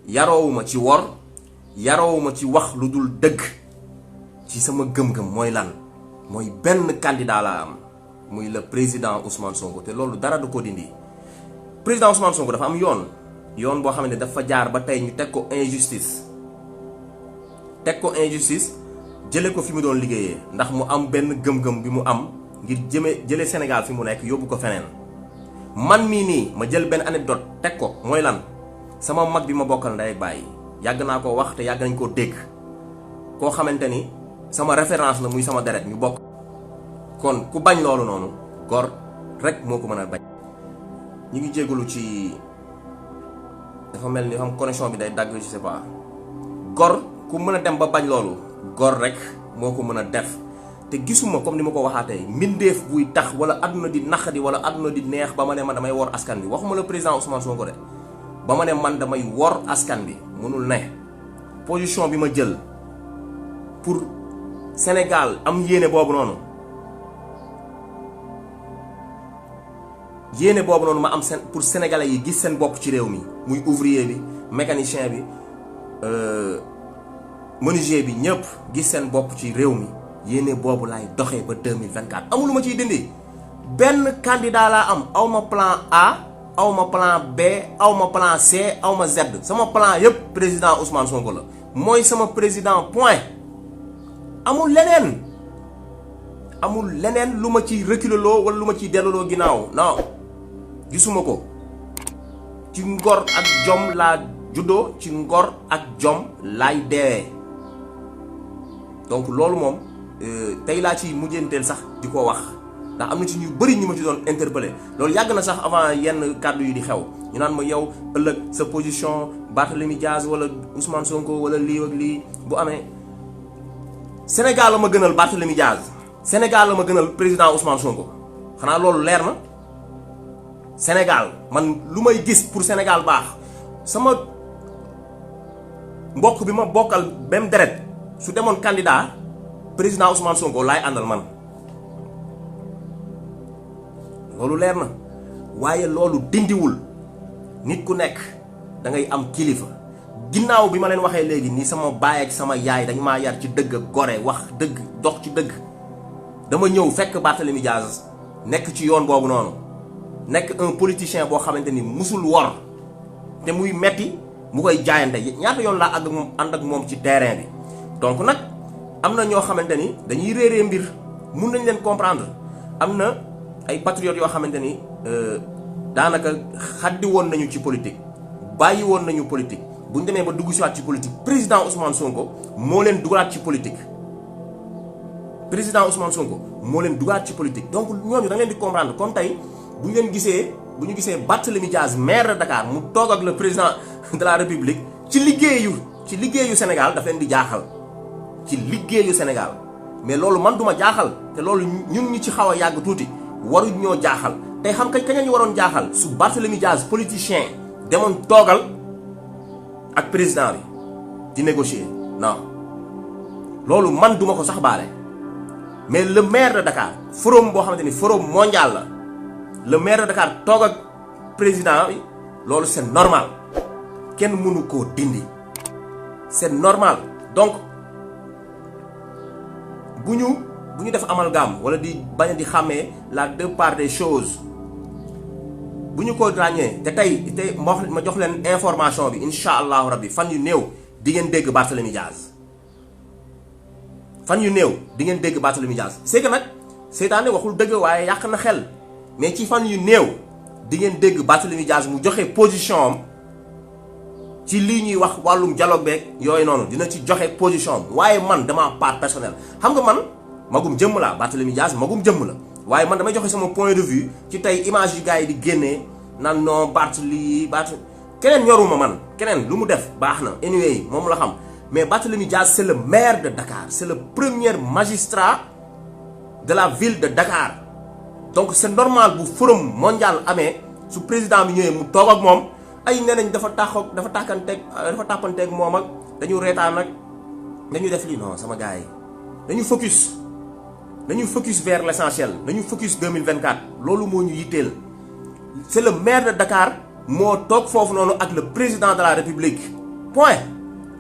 yaroowuma ci wor yaroowuma ci wax lu dul dëgg ci sama gëm-gëm mooy lan mooy benn candidat laa am muy le président Ousmane Sonko te loolu dara du ko dindi. président Ousmane Sonko dafa am yoon boo xamante ne dafa jaar ba tey ñu teg ko injustice jële ko fi mu doon liggéeyee ndax mu am benn gëm-gëm bi mu am ngir jële Sénégal fi mu nekk yóbbu ko feneen. man mii nii ma jël benn anecdote teg ko mooy lan sama mag bi ma bokkal ndey ak baay yàgg naa ko wax te yàgg nañ koo dégg koo xamante ni sama référence la muy sama deret ñu bokk. kon ku bañ loolu noonu gor rek moo ko mën a bañ. ñu ngi jégalu ci dafa mel ni xam connexion bi day dagg je sais pas gor ku mën a dem ba bañ loolu gor rek moo ko mën a def. te gisuma comme ni ma ko waxaatee mbindeef buy tax wala àdduna di naqadi wala àdduna di neex ba ma ne man damay wor askan bi waxuma la président Ousmane Sonko de ba ma ne man damay wor askan bi mënul ne. position bi ma jël pour Sénégal am yéene boobu noonu ma am seen pour sénégalais yi gis seen bopp ci réew mi muy ouvrier bi mécanicien bi menuisier bi ñëpp gis seen bopp ci réew mi. yéene boobu laay doxee ba 2024 amul lu ma ciy dindi benn candidat laa am awma plan A awma plan B awma plan C awma Z sama plan yëpp président Ousmane Sonko la mooy sama président point amul leneen lu ma ciy reculer loo wala lu ma ciy delloo ginnaaw non gisuma ko ci ngor ak jom laa juddoo ci ngor ak jom laay deewee donc loolu moom tey laa ci mujjanteel sax di ko wax ndax am na ci ñu bëri ñu ma ci doon interpellé loolu yàgg na sax avant yenn kàddu yi di xew ñu naan ma yow ëllëg sa position Barthélémy Diaz wala Ousmane Sonko wala lii ak lii bu amee Sénégal la ma gënal Barthélémy Diaz Sénégal la ma gënal président Ousmane Sonko xanaa loolu leer na Sénégal man lu may gis pour Sénégal baax sama mbokk bi ma bokkal même deret su demoon candidat président Ousmane Sonko laay àndal man loolu leer na waaye loolu dindiwul nit ku nekk da ngay am kilifa ginnaaw bi ma leen waxee léegi nii sama baay ak sama yaay dañ maa yar ci dëgg ak gore wax dëgg dox ci dëgg dama ñëw fekk Barthélémy Diaz nekk ci yoon boobu noonu nekk un politicien boo xamante ni musul wor te muy metti mu koy jaayante ñaata yoon laa ànd ak moom ci terrain bi donc nag am na ñoo xamante ni dañuy réeree mbir mun nañ leen comprendre am na ay patriotes yoo xamante ni daanaka xaddi woon nañu ci politique bàyyi woon nañu politique bu ñu demee ba dugg si waat ci politique président Ousmane Sonko moo leen dugalaat ci politique. président Ousmane Sonko moo leen dugalaat ci politique donc ñooñu da nga leen di comprendre comme tey bu ñu gisee Barthélémy Diaz maire de Dakar mu toog ak le président de la République ci liggéeyu Sénégal daf leen di jaaxal. ci liggéeyu Sénégal mais loolu man duma jaaxal te loolu ñun ñi ci xaw a yàgg tuuti waruñ ñoo jaaxal tey xam kañ ñu waroon jaaxal su Barthélémy Diaz politicien demoon toogal ak président bi di négocier non loolu man duma ko sax baale mais le maire de Dakar forum boo xamante ni forum mondial la le maire de Dakar toog ak président bi loolu c'est normal kenn mënu koo dindi c'est normal donc bu ñu def amalgame wala di bañ a di xàmmee la deux parts des choses bu ñu ko ràññee te tey ma jox leen information bi incha allahu rabbi fan yu néew di ngeen dégg Barthélémy Diaz c'est que nag seytaane waxul dëgg waaye yàq na xel mais ci fan yu néew di ngeen dégg Barthélémy Diaz mu joxe position am ci lii ñuy wax wàllum dialogue beeg yooyu noonu dina ci joxe position am waaye man dama part personnel xam nga man magum jëmm laa Barthélémy Diaz magum jëmm la waaye man damay joxe sama point de vue ci tey image yu gars yi di génnee naan non Barthélémy keneen ñoruma man keneen lu mu def baax na anyway moom la xam mais Barthélémy Diaz c'est le maire de Dakar c'est le premier magistrat de la ville de Dakar donc c'est normal bu forum mondial amee su président bi ñëwee mu toog ak moom ay nenañ dafa tàppanteeg moom ak dañu reetaan ak dañu def lii non sama gars yi dañu focus vers l'essentiel dañu focus 2024 loolu moo ñu yitteel c'est le maire de Dakar moo toog foofu noonu ak le président de la République point.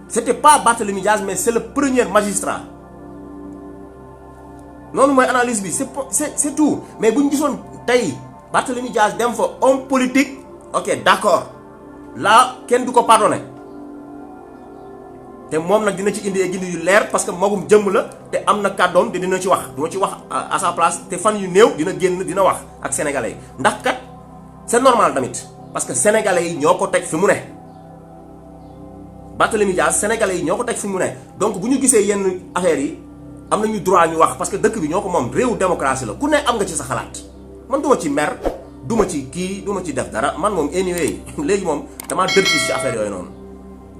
C'était pas Barthélémy Diaz mais c'est le premier magistrat noonu mooy analyse bi c'est tout. mais bu ñu gisoon tey Barthélémy Diaz dem fa homme politique ok d'accord là kenn du ko pardonné te moom nag dina ci indi ay gindi yu leer parce que magum jëmm la te am na kàddoom te dina ci wax du ma ci wax à sa place te fan yu néew dina génn dina wax ak sénégalais yi ndax kat c'est normal tamit parce que sénégalais yi ñoo ko teg fi mu ne. Barthélémy Diaz sénégalais yi ñoo ko teg fi mu ne donc bu ñu gisee yenn affaires yi am nañu droit ñu wax parce que dëkk bi ñoo ko moom réewu démocratie la ku ne am nga ci sa xalaat man duma ci mer duma ci kii duma ci def dara man moom anyway léegi moom damaa dërkis ci affaire yooyu noonu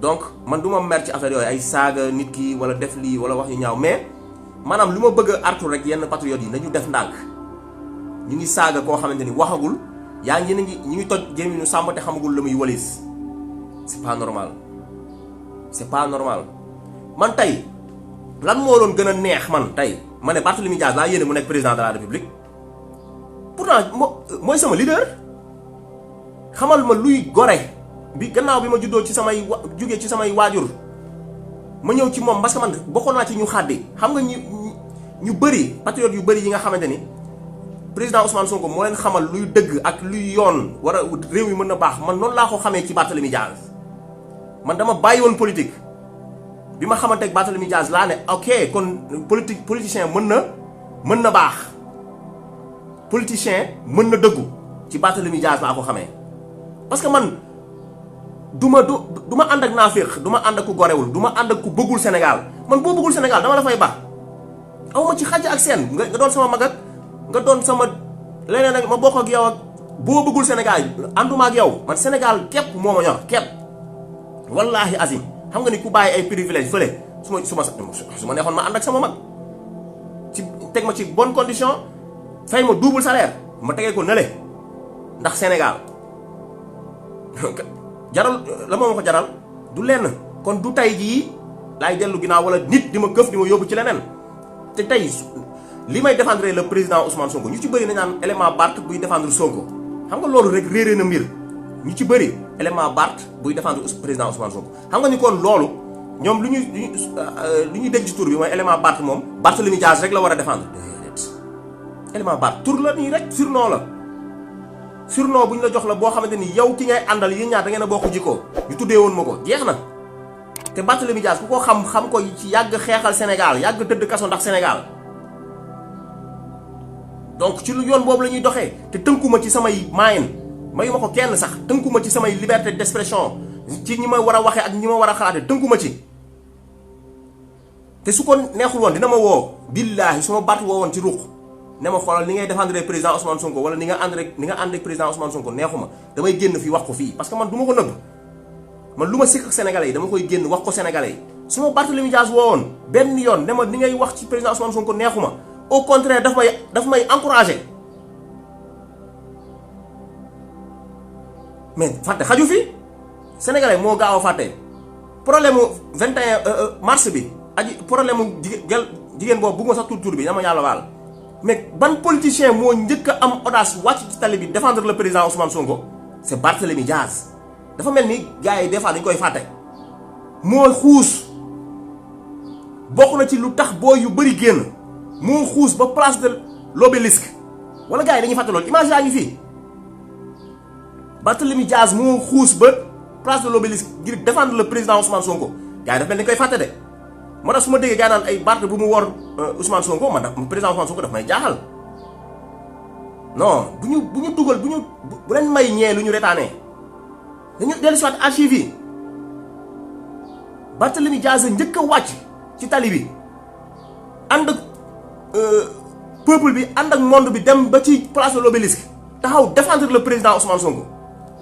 donc man duma mer ci affaire yooyu ay saaga nit ki wala def lii wala wax yu ñaaw mais maanaam lu ma bëgg a artu rek yenn patriotes yi nañu def ndànk ñu ngi saaga koo xamante ni waxagul yaa ngi ñu ngi toj gémmiñu sàmm te xamagul la muy walis c'est pas normal c'est pas normal man tey lan moo doon gën a neex man tey ma ne Barthélémy Diaz laa yéene mu nekk président de la république pourtant mooy sama leader xamal ma luy gore bi gannaaw bi ma juddoo ci samay jugee ci samay waajur ma ñëw ci moom parce que man bokkoon naa ci ñu xàddi xam nga ñu bëri patriotes yu bëri yi nga xamante ni président Ousmane Sonko moo leen xamal luy dëgg ak luy yoon war a réew mi mën na baax man noonu laa ko xamee ci Barthélémy Diaz man dama bàyyi woon politique bi ma xamante ak Barthélémy Diaz laa ne ok kon politicien mën na baax politicien mën na dëggu ci Barthélémy Diaz laa ko xamee parce que man du ma ànd ak naaféq du ma ànd ak ku gorewul du ma ànd ak ku bëggul Sénégal man boo bëggul Sénégal dama la fay baax aw ma ci xaj ak seen nga doon sama mag ak nga doon sama leneen ak ma bokk ak yow ak boo bëggul Sénégal ànduma ak yow man Sénégal képp moo ma ñor képp wallaahi azim xam nga ni ku bàyyi ay privilège fële su ma neexoon ma ànd ak sama mag ci teg ma ci bonne condition fay ma double salaire ma tegee ko nële ndax Sénégal jaral la ma ko jaral du lenn kon du tey jii laay dellu ginnaaw wala nit di ma këf di ma yóbbu ci leneen te tey li may défendre le président Ousmane Sonko ñu ci bëri nañ naan élément Barth buy défendre Sonko xam nga loolu rek réeré na mbir ñu ci bëri élément Barth buy défendre président Ousmane Sonko xam nga ni kon loolu ñoom lu ñuy dégg ci tur bi mooy élément Barth moom Barthélémy Diaz rek la war a défendre déedéet élément Barth tur la nii rek surnom la surnom bu ñu la jox la boo xamante ni yow ki ngay àndal yéen ñaar da ngeen a bokk jikko ñu tuddee woon ma ko jeex na te Barthélémy Diaz ku ko xam ko ci yàgg xeexal Sénégal yàgg tëdd kaso ndax Sénégal donc ci lu yoon boobu la ñuy doxee te tënkuma ci samay maayin mayu ma ko kenn sax tënkuma ci samay liberté d'expression ci ñi ma war a waxee ak ñi ma war a xalaate tënkuma ci te su ko neexul woon dina ma woo billaahi su ma Barth woo woon ci ruq ne ma xoolal ni ngay défendre président Ousmane Sonko wala ni nga ànd ak président Ousmane Sonko neexuma damay génn fii wax ko fii parce que man du ma ko nëbb man lu ma sikk ak sénégalais yi dama koy génn wax ko sénégalais yi su ma Barthélémy Diaz woo woon benn yoon ne ma ni ngay wax ci président Ousmane Sonko neexuma au contraire daf may encourager mais fàtte xaju fi sénégalais moo gaaw a fàtte problème mu 21 mars bi problème mu jigéen boobu bëgguma sax tur bi dama yàlla waal mais ban politicien moo njëkk a am audace wàcc ci tali bi défendre le président Ousmane Sonko c'est Barthélémy Diaz dafa mel ni gars yi des fois dañ koy fàtte moo xuus bokk na ci lu tax boo yu bëri génn moo xuus ba place de l'Obélisque wala gars yi dañuy fàtte loolu image yaa ngi fii Barthélémy Diaz moo xuus ba place de l'Obélisque ngir défendre le président Ousmane Sonko gars yi dafa mel ni koy fàtte de moo tax su ma déggee gars naan ay Barth bu mu wor Ousmane Sonko man président Ousmane Sonko daf may jaaxal non bu ñu dugal bu leen may ñee lu ñu retaanee dañu dellu si waat archive yi Barthélémy Diaz njëkk a wàcc ci tali bi ànd ak peuple bi ànd ak monde bi dem ba ci place de l'Obélisque taxaw défendre le président Ousmane Sonko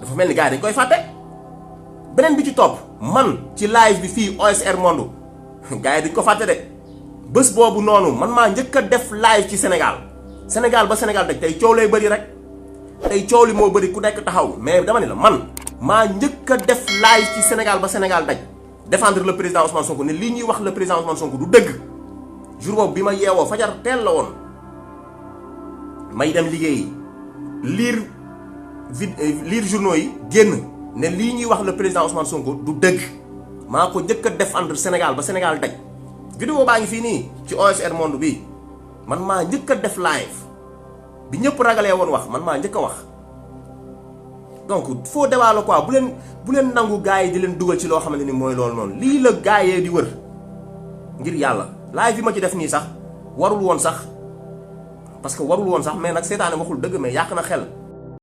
dafa mel ni gars yi dañ koy fàtte beneen bi ci topp man ci live bi fii OSR Monde gars yi dañ ko fàtte de bés boobu noonu man maa njëkk a def live ci Sénégal ba Sénégal daj tey coow lay bëri rek tey coow li moo bëri ku nekk taxaw mais dama ne la man maa njëkk a def live ci Sénégal ba Sénégal daj défendre le président Ousmane Sonko ne lii ñuy wax le président Ousmane Sonko du dëgg jour boobu bi ma yeewoo fajar teel la woon may dem liggéeyi lire journaux yi génn ne lii ñuy wax le président Ousmane Sonko du dëgg maa ko njëkk a défendre Sénégal ba Sénégal daj. vidéo baa ngi fii nii ci OSR Monde bi man maa njëkk a def live bi ñëpp ragalee woon wax man maa njëkk a wax. donc faux débat la quoi bu leen nangu gars yi di leen dugal ci loo xamante ni mooy loolu noonu lii la gars yee di wër ngir yàlla live bi ma ci def nii sax warul woon sax parce que warul woon sax mais nag seetaane waxul dëgg mais yàq na xel.